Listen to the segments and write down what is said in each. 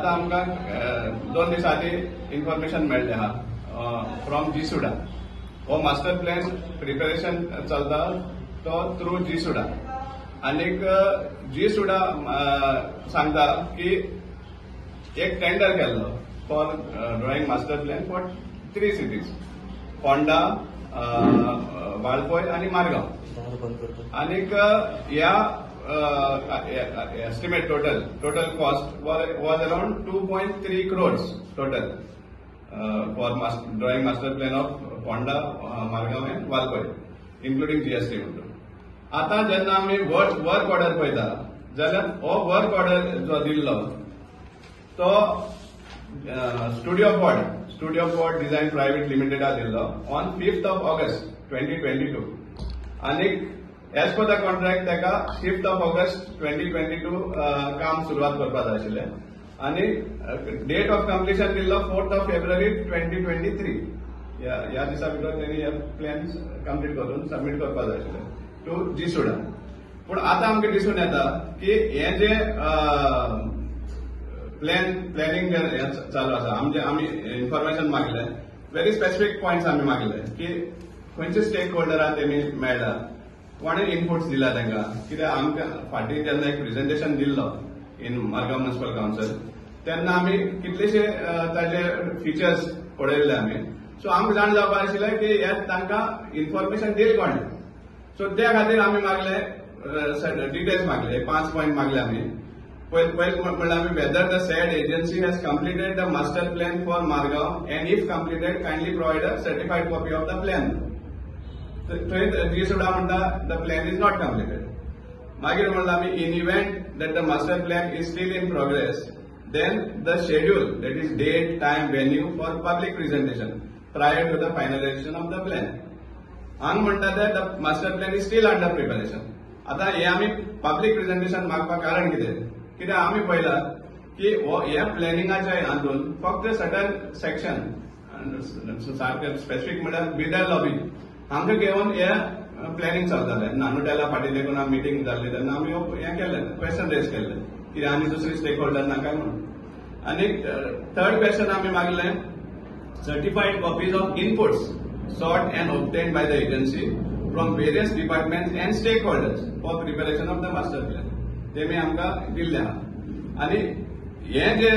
आतां आमकां 2 दिसां आदीं इन्फॉर्मेशन मेळ्ळें आहा फ्रॉम जीसुडा. हो मास्टर प्लॅन प्रिपेरेशन चलता तो थ्रू जीसुडा. आनीक जीसुडा सांगता की एक टेंडर केल्लो for drawing master plan for three cities, Ponda, Valpoi आनी मारगांव. आनीक ह्या estimate total cost was around 2.3 crores total for drawing master plan of Ponda, Margao and Valpoi, including GST म्हणटून. आतां जेन्ना आमी वर्क ऑर्डर पळयता जाल्यार हो वर्क ऑर्डर जो दिल्लो तो स्टुडिओ पॉड डिझायन प्रायव्हेट लिमिटेडा दिल्लो on 5th of August 2022. आनीक एज पर the contract ताका 5th of August 2022 काम सुरवात करपाक जाय आशिल्लें आनी डेट ऑफ कंप्लिशन दिल्लो 4th of February 2023. ह्या दिसा भितर तेणी हे प्लॅन कंप्लीट करून सबमीट करपाक जाय आशिल्लें टू जीसुडा. पूण आतां आमकां दिसून येता की हे जे प्लॅनिंग हें चालू आसा, आमचे आमी इन्फॉर्मेशन मागले, व्हेरी स्पेसिफीक पॉयंट्स आमी मागले की खंयचे स्टेक होल्डराक तेमी मेळ्ळा, कोणे इनपुट्स दिला तांकां. कित्याक आमकां फाटीं जेन्ना एक प्रेझेंटेशन दिल्लो इन मारगांव म्युनिसिपल कावन्सिल, तेन्ना आमी कितलेशे ताजे फिचर्स पळयल्ले आमी. सो आमकां जाण जावपाक आशिल्लें की हे तांकां इन्फॉर्मेशन दिल कोणें. सो त्या खातीर आमी मागले, डिटेल्स मागले, पांच पॉयंट मागले आमी. पयल पयल म्हणल्यार आमी whether the said agency has completed the master plan for Margao and if completed, kindly provide a certified copy of the plan. थंय जीसुडा म्हणटा, the plan is not completed. मागीर म्हणलं आमी, in event that the master plan is still in progress, then the schedule, that is, date, time, venue for public presentation prior to the finalization of the plan. हांगा म्हणटा ते the master plan is still under preparation. आता हे आमी public presentation मागपाक कारण कितें? कित्याक आमी पळयलां की हो ह्या प्लॅनिंगाच्या हातून फक्त सर्टन सेक्शन, सारकें स्पेसिफीक म्हळ्यार बिल्डर लॉबी हांकां घेवन हे प्लॅनिंग चलतालें. नानोटेला फाटीं देखून मिटींग जाल्ली तेन्ना आमी हें केलें, क्वेश्चन रेज केल्लें कितें आनी दुसरी स्टेक होल्डर ना काय म्हणून. आनी थर्ड क्वेश्चन आमी मागलें, certified copies of inputs sought and obtained by the agency from various departments and stakeholders for preparation of the master plan. तेमी आमकां दिल्ले आहा. आनी हे जे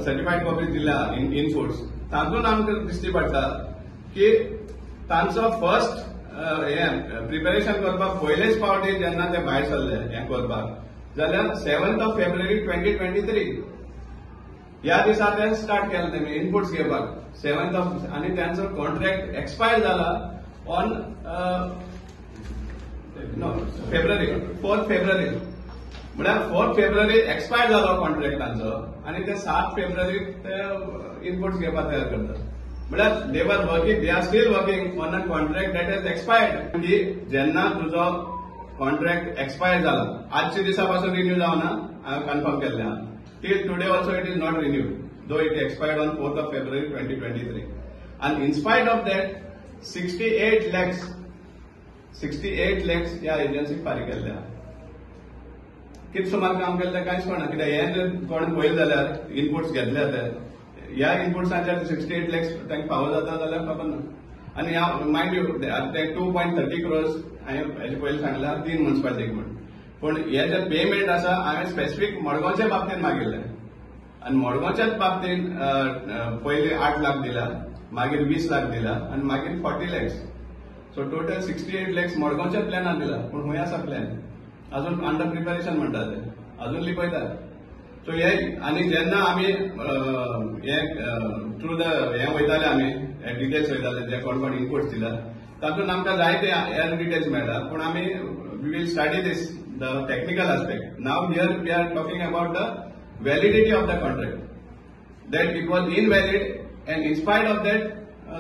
सर्टिफायड कॉपीज दिल्या इनपुट्स, तातूंत आमकां दिश्टी पडटा की तांचो फर्स्ट हे प्रिपेरेशन करपाक पयलेच फावटी जेन्ना ते भायर सरले हें करपाक जाल्यार 7th of February 2023 ह्या दिसा ते स्टार्ट केलें तेमी इनपुट्स घेवपाक सेवन्थ ऑफ. आनी त्यांचो कॉन्ट्रॅक्ट एक्सपायर जाला ऑन नो फेब्रुवारी, 4 फेब्रुवारी. म्हळ्यार 4 फेब्रुवारी एक्सपायर जालो कॉन्ट्रॅक्ट तांचो आनी ते 7 फेब्रुवारी ते इनपुट्स घेवपाक तयार करतात. म्हळ्यार they were working, they are still working on a contract that is expired. की जेन्ना तुजो कॉन्ट्रॅक्ट एक्सपायर जाला, आजच्या दिसा पासून रिन्यू जावना, हांवें कन्फर्म केल्लें आहा. Till today also it is not renewed, though it expired on 4th of February 2023. And in spite of that, 68 lakhs, 68 lakhs ह्या एजन्सीक फारीक केल्ले आहा. कितें सुमार काम केलें तें कांयच कळना. कित्याक हें जर कोण पळयलें जाल्यार इनपुट्स घेतले ते, ह्या इनपुट्सांचेर 68 लॅक्स तांकां फावो जाता जाल्यार खबर ना. आनी हांव मायंड you ते 2.30 क्रोर्स हांवें हेजे पयलीं सांगला तीन म्युनिसिपालिटीक म्हूण, पूण हे जे पेमेंट आसा हांवें स्पेसिफीक मडगांवच्या बाबतींत मागिल्लें आनी मडगांवच्याच बाबतींत पयलीं 8 लाख दिला, मागीर 20 लाख दिला आनी मागीर 40 लॅक्स. सो टोटल 68 लॅक्स मडगांवच्या प्लॅनान दिला. पूण खंय आसा प्लॅन? अजून अंडर प्रिपेरेशन म्हणटा ते, अजून लिपयतात. सो हे आनी जेन्ना आमी हे थ्रू the हे वयताले, आमी डिटेल्स वयताले, जे कोण कोण इनपुट्स दिला तातूंत आमकां जायते हे डिटेल्स मेळटा. पूण आमी we will study this, the technical aspect. Now here we are talking about the validity of the contract, that it was invalid and in spite of that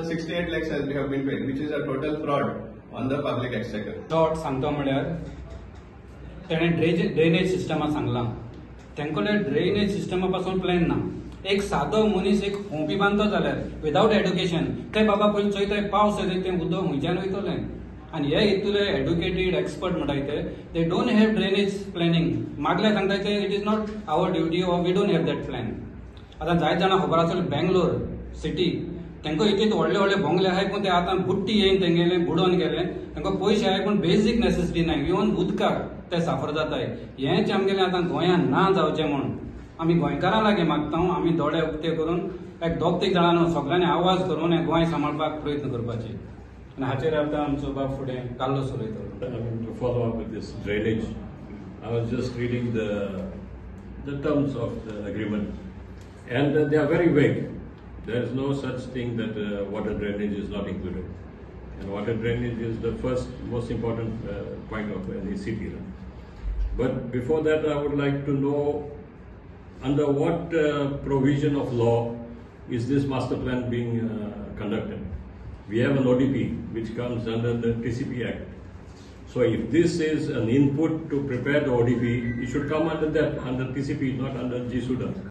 68 lakhs has have been paid, which is a total fraud on the public exchequer. Short सांगता म्हळ्यार तेणें drainage Systema सांगलां, तेंकोले drainage Systema पासून plan ना. एक सादो मनीस एक खोंपी बांदतो जाल्यार विदावट एड्युकेशन ते बाबा पयलीं चोयताय पावस येता तें उदक खंयच्यान वयतलें. आनी हे इतले एड्युकेटेड एक्सपर्ट म्हणटा ते, they don't have drainage planning. मागल्या सांगता ते, it is not our duty or we don't have that plan. आतां जायत जाणां खबर आसतली बेंगलोर सिटी तांकां इतले व्हडले व्हडले बंगले आहाय पूण ते आतां बुट्टी येवन तेंगेले बुडोवन गेले. तांकां पयशे आहाय पूण बेजीक नेसेसिटी ना, इवन उदकाक ते साफर जाताय. हेंच आमगेलें आतां गोंयांत ना जावचें म्हूण आमी गोंयकारां लागीं मागता. आमी दोळे उक्ते करून एक दोग तीग जाणां न्हू सगळ्यांनी आवाज करून हें गोंय सांबाळपाक प्रयत्न करपाचे. आनी हाचेर आतां आमचो बाब फुडें कार्लोस उलयतलो. I mean, to follow up with this drainage, I was just reading the terms of the agreement, and they are very vague. There is no such thing that water drainage is not included, and water drainage is the first most important point of any city. But before that, I would like to know under what provision of law is this master plan being conducted. We have an ODP which comes under the TCP Act. So if this is an input to prepare the ODP, it should come under that, under TCP, not under GSUDA.